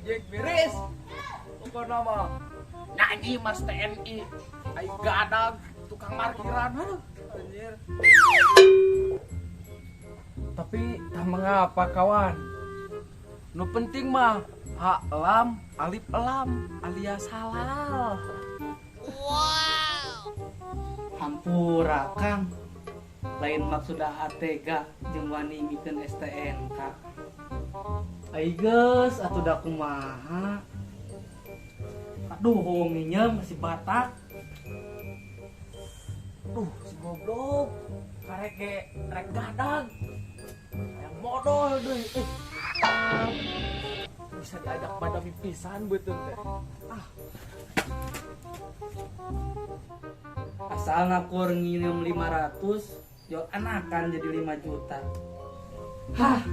Ngojek beres. Pokokna mah nyanyi Mas TNI, ai gadag tukang parkiran. Aduh, anjir. Tapi tak mengapa kawan. Nu penting mah hak lam alif lam alias halal. Wow. Hampura Kang. Lain maksud ATG jeung wani mikeun STNK. Ai geus atuh da kumaha. Aduh, nginyeum masih batak. Duh, si goblok. Karek ge rek gadag. Yang modal deui. Bisa diajak pada pipisan beuteung teh. Ah. Asal ngakur nginyeum 500, yo anakan jadi 5 juta. Hah.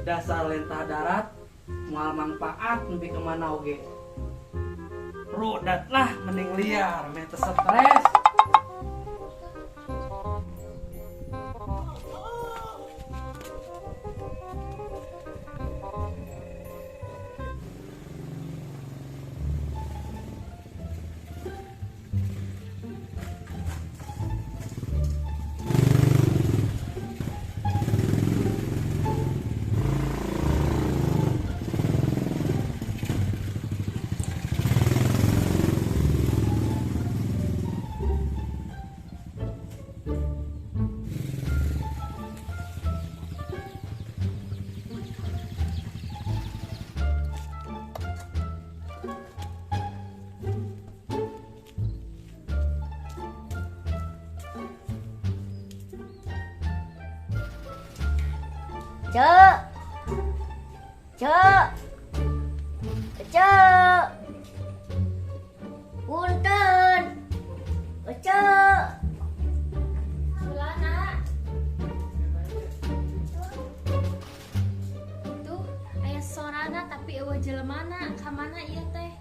Dasar lentah darat moal manfaat nepi ka mana oge. Rudat lah mending liar, meh teu stres. Cek, cek, cek, punten, cek. Sulana, tuh aya sorana tapi eueuh jelemana, ka mana ieu teh?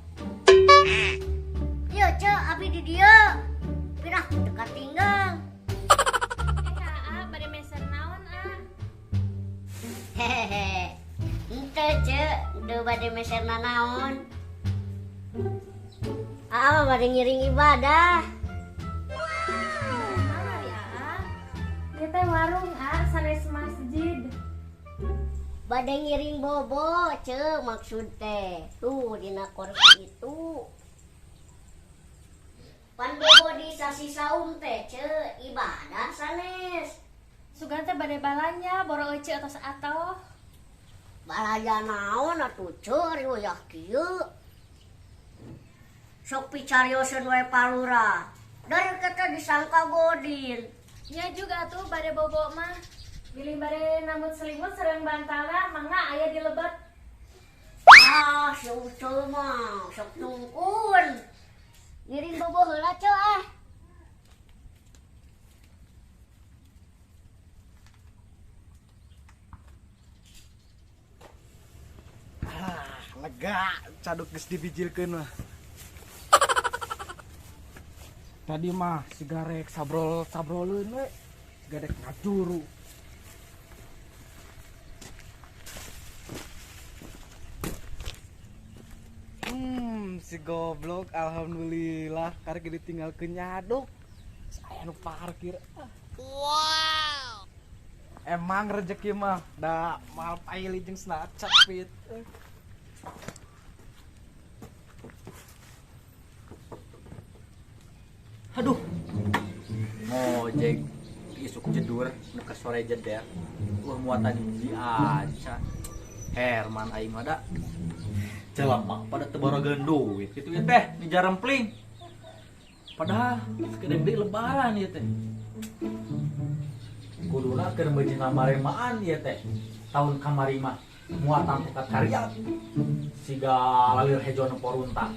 Ieu cek, abi di dieu. Pirah teu tinggal. Aa, bade meser naon ah? Hehehe. Henteu cek, udah bade meser nanaon. Aa bade ngiring ibadah. Mana ya, Aa? Ieu teh warung, Aa, sanes masjid. Bade ngiring bobo, cek maksud teh. Tuh dina kursi itu. Pan bobo di sasi saum teh, cek ibadah sanes. Sugan teh bade balanja boro ece atos atoh. Balanja naon atuh ceu riwayah kieu. Sok picarioseun we palura. Dari kata disangka godin. Nya juga atuh bade bobo mah. Bilih bade nambut selimut sareng bantalna mangga aya di lebet. Ah, si Uceu mah sok tungkun. Ngiring bobo heula ceu ah. Lega, caduk geus dibijilkeun mah. Tadi mah sigarek sabrol-sabroleun we, sigarek ngajuru. Si goblok alhamdulillah karek ditinggalkeun nyaduk. Saya nu parkir. Wow. Emang rezeki mah da mal paili jeung snacak pit. Aduh, ngojek isuk jedur nu sore jeder. Wah muatan hiji aja. Herman aing mah da jelema pada teu borogeun duit kitu ieu teh di jarempling. Padahal sakedeung deui lebaran ieu teh. Kuduna keur meujeuh maremaan ieu teh. Tahun kamari mah muatan teh karya siga lalir hejo nu porunta.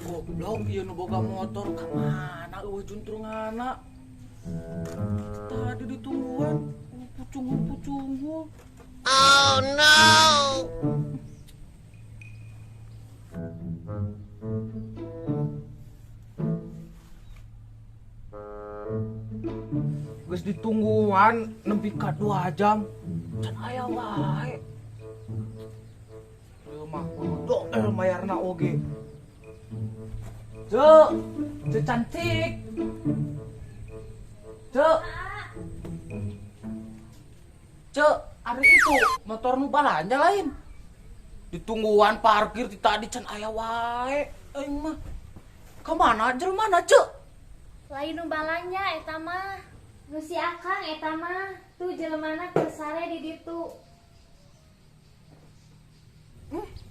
Goblok ieu nu boga motor ka mana eueuh juntrungana. Tadi ditungguan pucunghul-pucunghul. Oh no. Geus Ditungguan nepi ka 2 jam. Can aya wae. Ieu mah kudu doel mayarna oge. Cek, cek cantik. Cek. Cek, ari itu motor nu balanja lain. Ditungguan parkir ti tadi can aya wae. Aing mah ka mana jelema cek? Lain nu balanja eta mah. Nu si Akang eta mah tuh jelemana keur sare di ditu.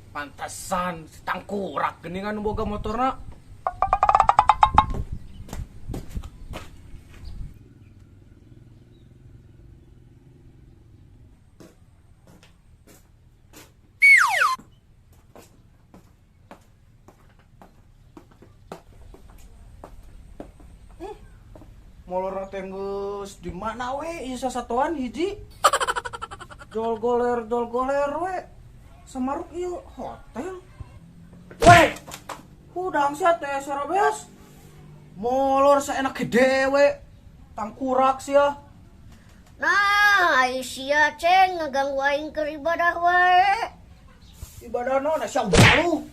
Pantesan si tangkurak geuningan nu boga motorna. Molor teh geus di mana we ieu sasatoan hiji. Jol goler we. Samaruk ieu hotel. Weh. Hudang sia teh sarabeas. Molor saenak dewe. Tangkurak sia. Nah, ai sia ceng ngaganggu aing keur ibadah wae. Ibadah naon sia balu.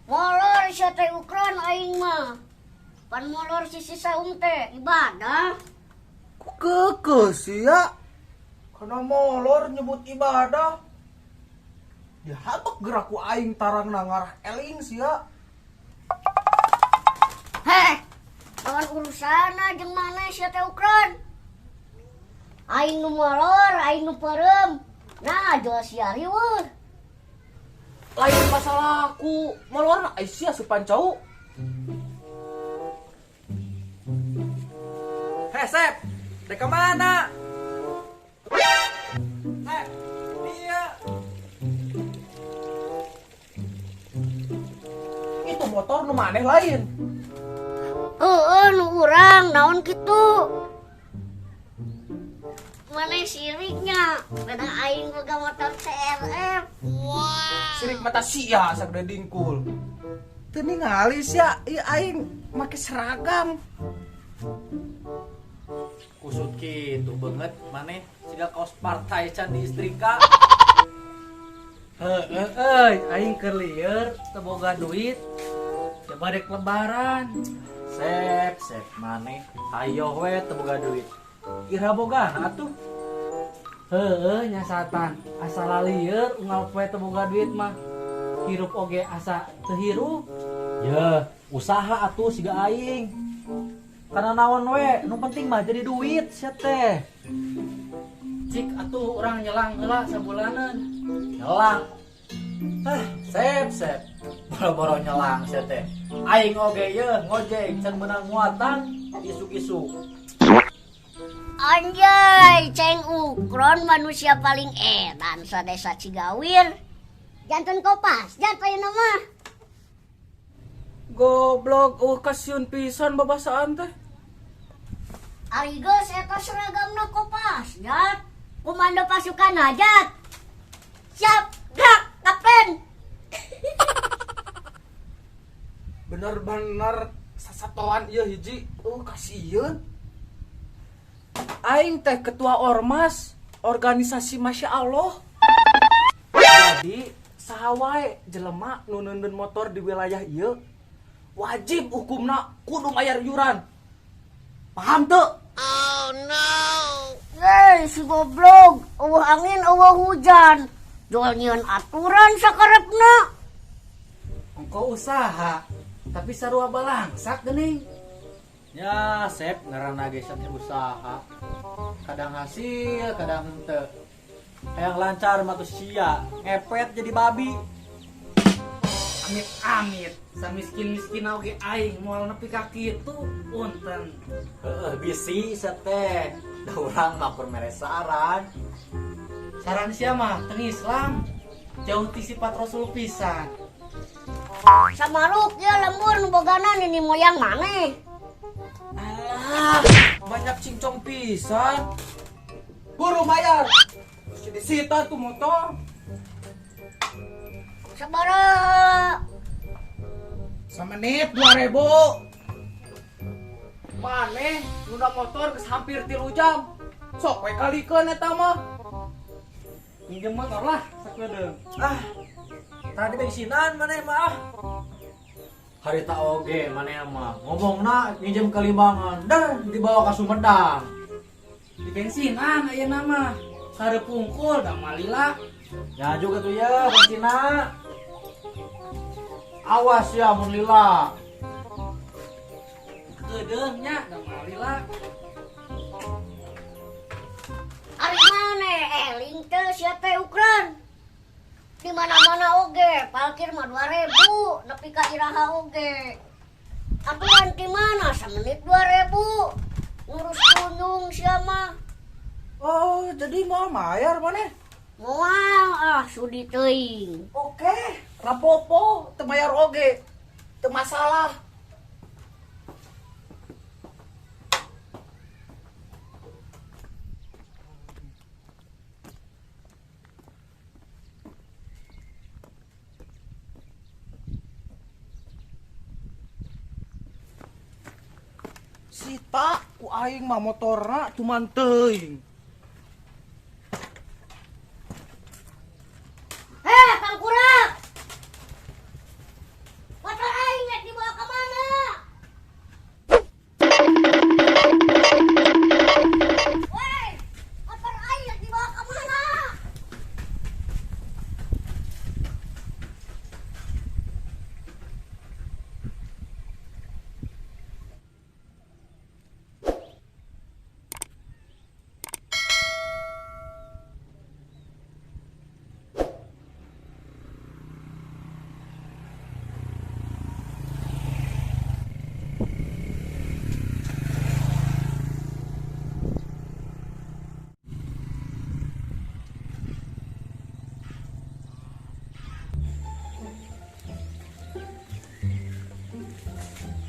Molor sia teh ukron aing mah. Pan molor sisi saung teh ibadah. Ku keukeuh sia. Kana molor nyebut ibadah. Dihabek gerak ku aing tarangna ngarah eling sia. Heh, lawan urusana jeung maneh sia teh ukron. Aing nu molor, aing nu peureum. Nah, jual sia riweuh. Lain masalah ku molorna ai sia supan cau. Heh, Sep, rek ka mana? Sep, dia. Itu motor nu maneh lain. Heeh, nu urang naon kitu? Maneh siriknya, beda aing boga motor CRF. Wow. Sirik mata sia sagede dingkul. Teu ningali sia, ieu aing make seragam. Kusut kitu banget maneh siga kaos partai can diistrika. Heueuh euy, aing keur lieur teu boga duit. Ya barek lebaran. Sep, sep maneh hayoh we teu boga duit. Ira bogana atuh. Heueuh nya satan, asa lieur unggal poe teu boga duit mah. Hirup oge asa teu hirup. Yeuh, usaha atuh siga aing. Karena naon we, nu penting mah jadi duit sia teh. Cik atuh urang nyelang heula sabulaneun. Nyelang. Sep sep. Boro-boro nyelang sia teh. Aing oge yeuh ngojek can meunang muatan isuk-isuk. Anjay, ceng ukron manusia paling edan sadesa Cigawir. Jantan kopas, jantan ayeuna mah. Goblok, eueuh kasieun pisan babasaan teh. Ari geus eta seragamna kopas, jat. Komando pasukan hajat. Siap, gerak, kapten. Bener-bener sasatoan ieu hiji, eueuh kasieun. Aing teh ketua ormas, organisasi Masya Allah. Jadi saha wae jelema nu neundeun motor di wilayah ieu wajib hukumna kudu mayar iuran. Paham teu? Oh no. Hei, si goblok, eueuh angin eueuh hujan. Jual nyieun aturan sakarepna. Engko usaha, tapi sarua balangsak geuning. Ya, Sep, ngaranna ge teh usaha. Kadang hasil, kadang henteu. Hayang lancar mah tuh sia, ngepet jadi babi. Amit-amit, samiskin-miskin oge aing moal nepi ka kitu punten. Heeh, bisi sia teh. Da urang mah keur mere saran. Saran sia mah teu Islam, jauh ti sifat Rasul pisan. Samaruk ya lembur nu bogana nini moyang maneh. Alah, banyak cincong pisan. Buru bayar. Terus disita tuh motor. Sabaraha? Samenit 2000. Maneh nunda motor geus hampir 3 jam. Sok we kalikeun eta mah. Minjem motor lah sakedeung. Ah. Tadi bensinan maneh mah ah. Harita oge maneh mah ngomongna minjem ke Limbangan, der dibawa ka Sumedang. Di bensinan ayeuna mah. Sareup pungkul da malila. Ya juga tuh ya bensina. Awas ya mun lila. Kedeung nya da malila. Ari maneh eling teu sia teh ukran. Di mana-mana oge, parkir mah 2000, nepi ka iraha oge. Aturan di mana samenit 2000. Ngurus kunjung sia mah. Oh, jadi mau mayar maneh? Moal ah sudi teuing. Oke, rapopo teu mayar oge. Teu masalah. Sita ku aing mah motorna cuman teuing. Heh, Kang Kurak. Motor aing rek dibawa ka mana? Woi, motor aing rek dibawa ka mana?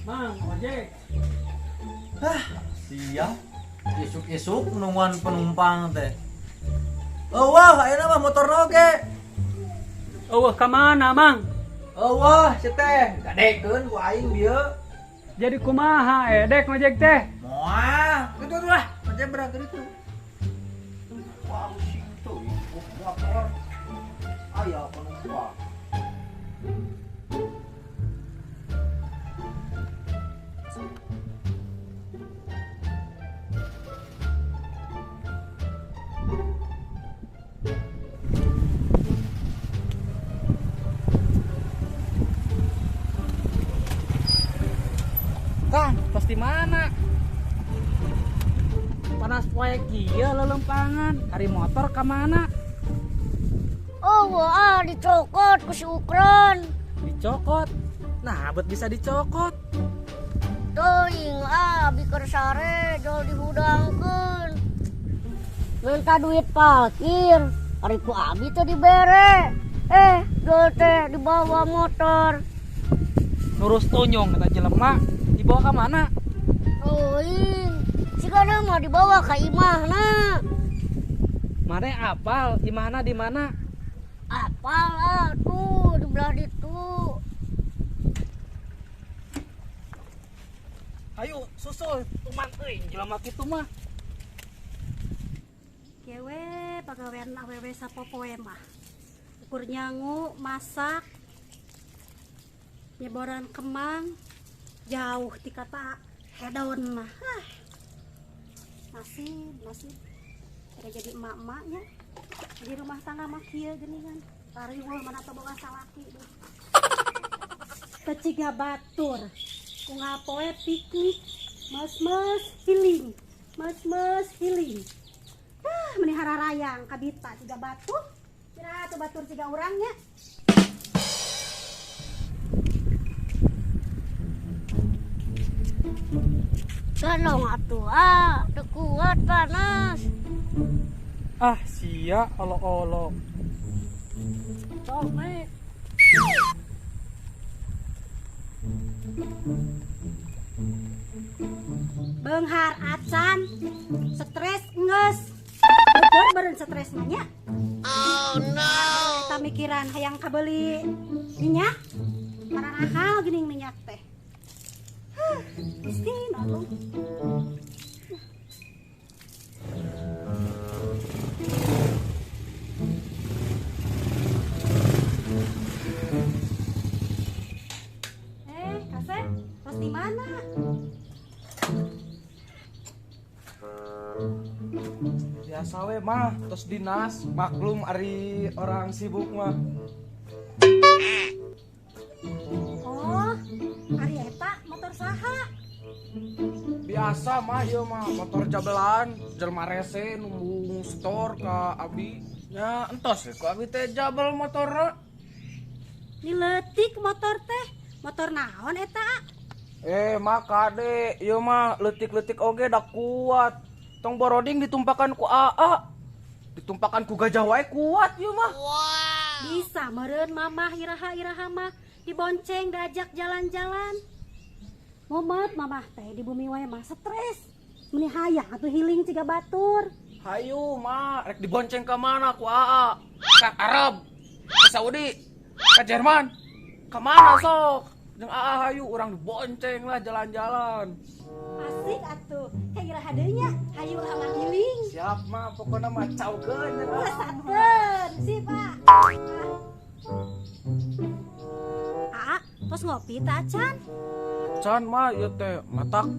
Mang, ojek. Hah, siap. Isuk-isuk nungguan penumpang teh. Eueuh, ayeuna mah motorna oge. Eueuh ka mana, Mang? Eueuh, si teh gadekeun ku aing dieu. Jadi kumaha edek ngojek teh? Moal, kitu tuh lah, ojek berangkat itu. Wah, pusing tuh, motor. Aya penumpang. Kang, tos di mana? Panas poe kieu lelempangan, ari motor ka mana? Oh, wah, dicokot ku si Ukron. Dicokot. Nah, bet bisa dicokot. Teuing ah, biker sare jol dihudangkeun. Minta duit parkir, ari ku abi teh dibere. Jol teh dibawa motor. Nurus tunyong kata jelema, dibawa ka mana? Teuing, sigana mah dibawa ka imahna. Mane apal imahna di mana? Apal ah, tuh di belah ditu. Ayo susul tuman euy jelema kitu mah. Kewe pagawean awewe sapopoe mah. Ukur nyangu, masak, nyeboran kemang, jauh ti kata hedon mah. Ah. Nasib, nasib. Ada jadi emak-emaknya. Di rumah tangga mah kieu geuningan. Tariweuh mana teu boga salaki. Teu batur. Unggal poe piknik, mes-mes healing, mes-mes healing. Ah, meni hararayang kabita siga batu. Kira atuh batur siga urangnya. Tolong atuh ah, teu kuat panas. Ah, sia olo-olo. Sok naik. Benghar acan, stres nges. Bener beureun stres mah nya. Oh no. Eta mikiran hayang kabeli minyak. Maranahal geuning minyak teh. Gusti atuh. Kasep, tos di mana? Biasa we mah, tos dinas, maklum ari orang sibuk mah. Oh, ari eta motor saha? Biasa mah ieu mah motor jabelan, jelema rese numbung setor ka abi. Nya entos we ku abi teh jabel motorna. Ni leutik motor teh, motor naon eta? Mah kade, ieu mah leutik-leutik oge da kuat. Tong boroding ditumpakan ku AA. Ditumpakan ku gajah wae kuat ieu mah. Wow. Bisa meureun mamah iraha-iraha mah dibonceng diajak jalan-jalan. Momet mamah teh di bumi wae mah stres. Meni hayang atuh healing ciga batur. Hayu mah rek dibonceng ka mana ku AA? Ka Arab, ka Saudi, ka Jerman. Ka mana sok? Jeung AA hayu urang dibonceng lah jalan-jalan. Asik atuh, kayak iraha deui nya, hayu urang healing. Siap mah, pokona mah caukeun nya. Sakeun, sip Pak. Aa, tos ngopi teh acan? Acan mah ieu teh matak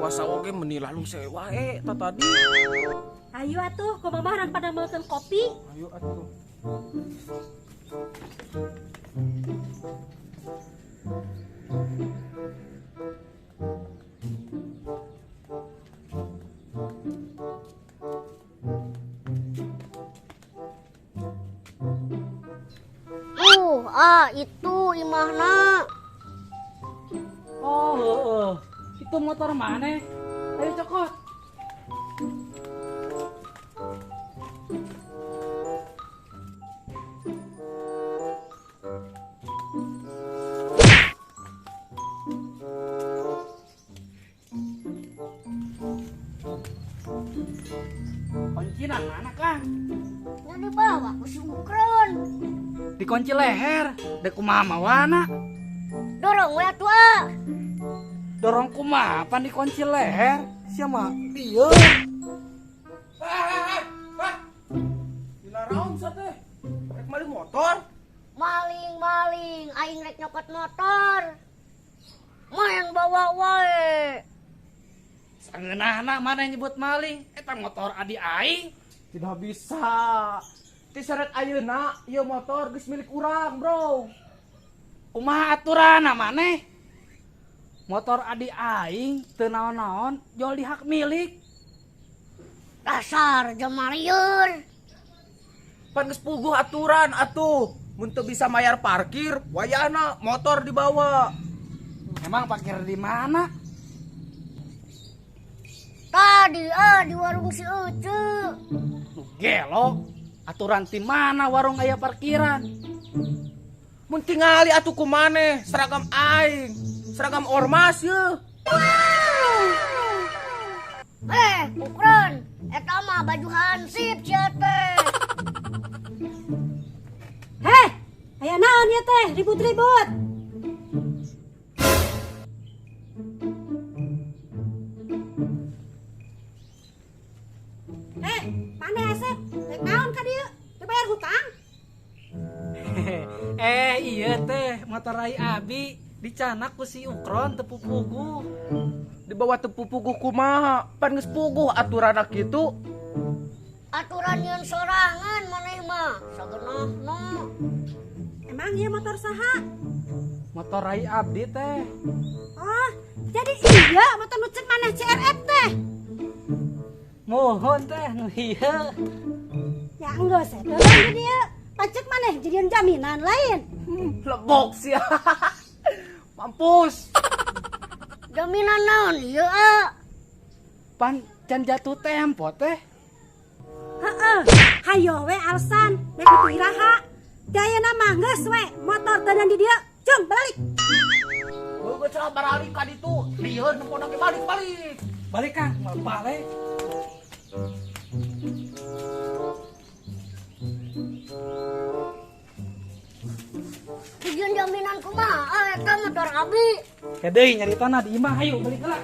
puasa oge meuni lalung wae ta tadi. Hayu atuh, ku mamah rang pada meukeun kopi. Hayu atuh. Itu imahna. Oh, heeh. Itu motor mana? Ayo cokot. Kuncinan mana, Kang? Nya dibawa ku si Ukron. Dikunci leher, dek kumaha mawana. Dorong we atuh ah. Dorong kumaha pan dikunci leher? Sia mah dieu. Dina raon sia teh? Rek maling motor? Maling-maling, aing rek nyokot motor. Main bawa wae. Sangeunahna mana yang nyebut maling? Eta motor adi aing. Tidak bisa. Tiseret ayeuna ieu motor geus milik urang, bro. Kumaha aturanna maneh? Motor adi aing teu naon-naon jol di hak milik. Dasar jelema lieur. Pan geus puguh aturan atuh. Mun teu bisa mayar parkir, wayahna motor dibawa. Emang parkir di mana? Tadi di warung si Ece. Gelo. Aturan ti mana warung aya parkiran? Mun tingali atuh ku maneh seragam aing, seragam ormas yeuh. Ukron, eta mah baju hansip sia teh. Heh, aya naon ieu teh ribut-ribut? Maneh Asep, rek naon ka dieu? Teu bayar hutang? Iya teh, motor ai abi dicanak ku si Ukron teu pupuguh. Dibawa teu pupuguh kumaha? Pan geus puguh aturanna kitu. Aturan nyeun sorangan maneh mah, sageunahna. Emang ieu motor saha? Motor ai abdi teh. Oh, jadi iya motor nu ceuk maneh CRF teh. Mohon teh nu ieu. Ya enggeus eta di dieu. Pacek maneh jadian jaminan lain. Lebok sia. Mampus. Jaminan naon ieu, ah? Pan can jatuh tempo teh. Heeh, hayo we alasan rek kudu iraha. Dayana mah geus we motor teu di dieu. Jung balik. Heueuh cenah baralik ka ditu. Lieun nempona ge balik-balik. Balik Kang, mal balik. Jeung jaminan kumaha eta motor abi? Ke deui nyaritana di imah, hayu balik heula.